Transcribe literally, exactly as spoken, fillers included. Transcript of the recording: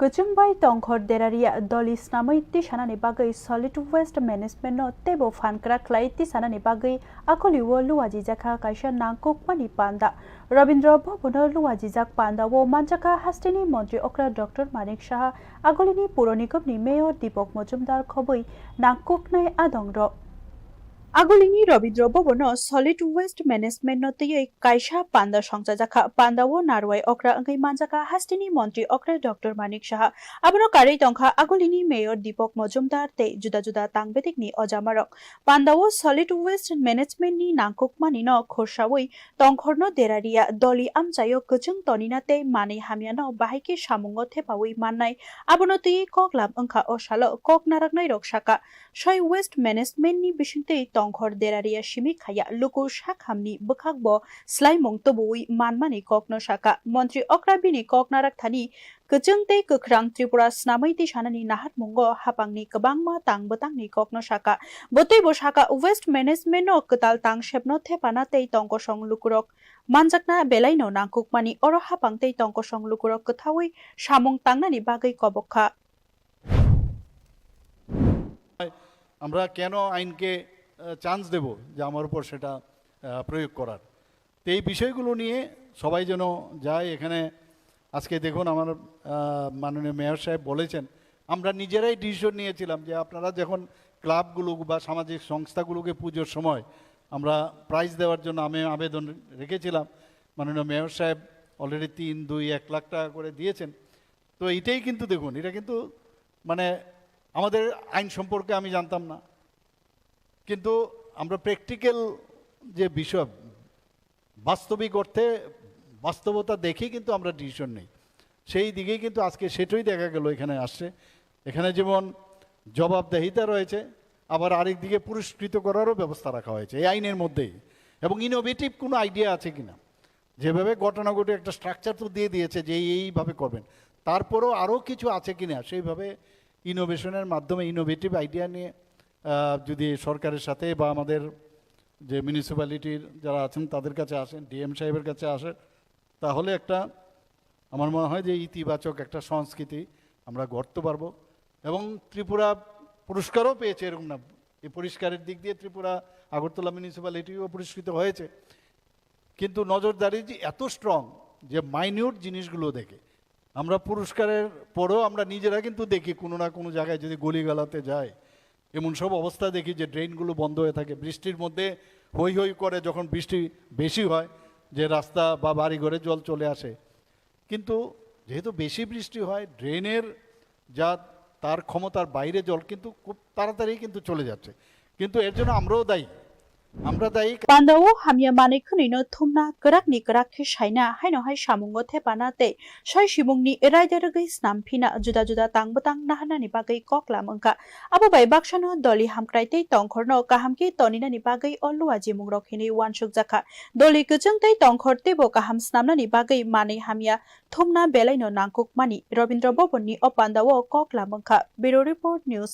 Kwchwng bai tongkhor deraria doli snamwi tisanani bagwi solid waste management no teibo phan kwrak khlai tisanani bagwi akolio luajijakha kaisa nangkukmani panda. Rabindra Bhavan o luajijak panda o manjakha hasteni montri okra Doctor Manik Saha, agolini Puro Nigam ni mayor Deepak Majumdar khobwi nangkuknai adong rok. Agulini Rabindra Bhavan o solid waste management no twiwi kaisa panda songchajakha. Panda o narwai okra wngwi manjakha hasteni montri okra Doctor Manik Saha. Abono karwi tongkha agulini mayor Deepak Majumdar tei juda juda tangbedik ni ojamarok. Panda o solid waste management ni nangkukmani no khorsawi tongkhor no deraria doli amchaio kwchwng tonina tei manwi hamya no bahai khe samungo thepawi mannai. Abono twiwi koklam wngkha o salo kok naraknai rok saka. Soi waste management ni bisingtwi tongkhor deraria simi khaya luku sakhamni bwkhakbo swlaimung tubuwi manmani kokno saka. Montri okra bini kok narak thani kwchwng tei kwkhrang Tripura snamwi tisanani naharmungo hapangni kwbangma tang bwtangni kokno saka. Bo teibo saka waste management no kwtal tangsepno thepana tei tongkosong lukurok manjakna belaino nangkukmani oro hapang tei tongkosong lukurok kwthawi samung tangnani bagwi kobok kha. আমরা কেন আইনকে চান্স দেব যে আমার উপর সেটা আহ, প্রয়োগ করার? তো এই বিষয়গুলো নিয়ে সবাই যেন যায় এখানে। আজকে দেখুন আমার আহ, মাননীয় মেয়র সাহেব বলেছেন, আমরা নিজেরাই ডিসিশন নিয়েছিলাম যে আপনারা যখন ক্লাবগুলো বা সামাজিক সংস্থাগুলোকে পুজোর সময় আমরা প্রাইজ দেওয়ার জন্য আমি আবেদন রেখেছিলাম। মাননীয় মেয়র সাহেব অলরেডি তিন দুই এক লাখ টাকা করে দিয়েছেন। তো এটাই কিন্তু দেখুন, এটা কিন্তু মানে আমাদের আইন সম্পর্কে আমি জানতাম না, কিন্তু আমরা প্র্যাকটিক্যাল যে বিষয়, বাস্তবিক অর্থে বাস্তবতা দেখে কিন্তু আমরা ডিসিশন নিই। সেই দিকেই কিন্তু আজকে সেটাই দেখা গেল এখানে আসছে। এখানে যেমন জবাবদিহিতা রয়েছে, আবার আরেক দিকে পুরস্কৃত করারও ব্যবস্থা রাখা হয়েছে এই আইনের মধ্যেই। এবং ইনোভেটিভ কোনো আইডিয়া আছে কিনা, যেভাবে ঘটনাঘটি একটা স্ট্রাকচার তো দিয়ে দিয়েছে যে এই এইভাবে করবেন, তারপরেও আরও কিছু আছে কিনা সেইভাবে ইনোভেশনের মাধ্যমে ইনোভেটিভ আইডিয়া নিয়ে আহ, যদি সরকারের সাথে বা আমাদের যে মিউনিসিপ্যালিটির যারা আছেন তাদের কাছে আসেন, ডিএম সাহেবের কাছে আসেন, তাহলে একটা আমার মনে হয় যে ইতিবাচক একটা সংস্কৃতি আমরা গড়তে পারবো। এবং ত্রিপুরা পুরস্কারও পেয়েছে এরকম না, এই পরিষ্কারের দিক দিয়ে ত্রিপুরা আগরতলা মিউনিসিপ্যালিটিও পুরস্কৃত হয়েছে। কিন্তু নজরদারি যে এত স্ট্রং যে মাইনিউট জিনিসগুলো দেখে আমরা পুরস্কারের পরেও আমরা নিজেরা কিন্তু দেখি কোনো না কোনো জায়গায় যদি গলিগালাতে যাই, এমন সব অবস্থা দেখি যে ড্রেনগুলো বন্ধ হয়ে থাকে বৃষ্টির মধ্যে, হই হই করে যখন বৃষ্টি বেশি হয়, যে রাস্তা বা বাড়িঘরে জল চলে আসে। কিন্তু যেহেতু বেশি বৃষ্টি হয়, ড্রেনের যা তার ক্ষমতার বাইরে জল কিন্তু খুব তাড়াতাড়ি কিন্তু চলে যাচ্ছে। কিন্তু এর জন্য আমরাও দায়ী, আমরা দায়ী। Panda o hamya manwi khwnwi no thumna kwrak ni kwrak khe saina, haino hai samungo thepana tei soi simung ni raida rwgwi snam phina juda juda tang bwtang naharnani bagwi koklam wngkha. Abo bai baksa no doli hamkrai tei tongkhor no kaham khe toninani bagwi o luajimung rok hinwi uansukjakha. Doli kwchwng tei tongkhor teibo kaham snamnani bagwi manwi hamya thumna belai no nangkukmani. Rabindra Bhavan ni o panda o koklam wngkha. Bureau Report, News.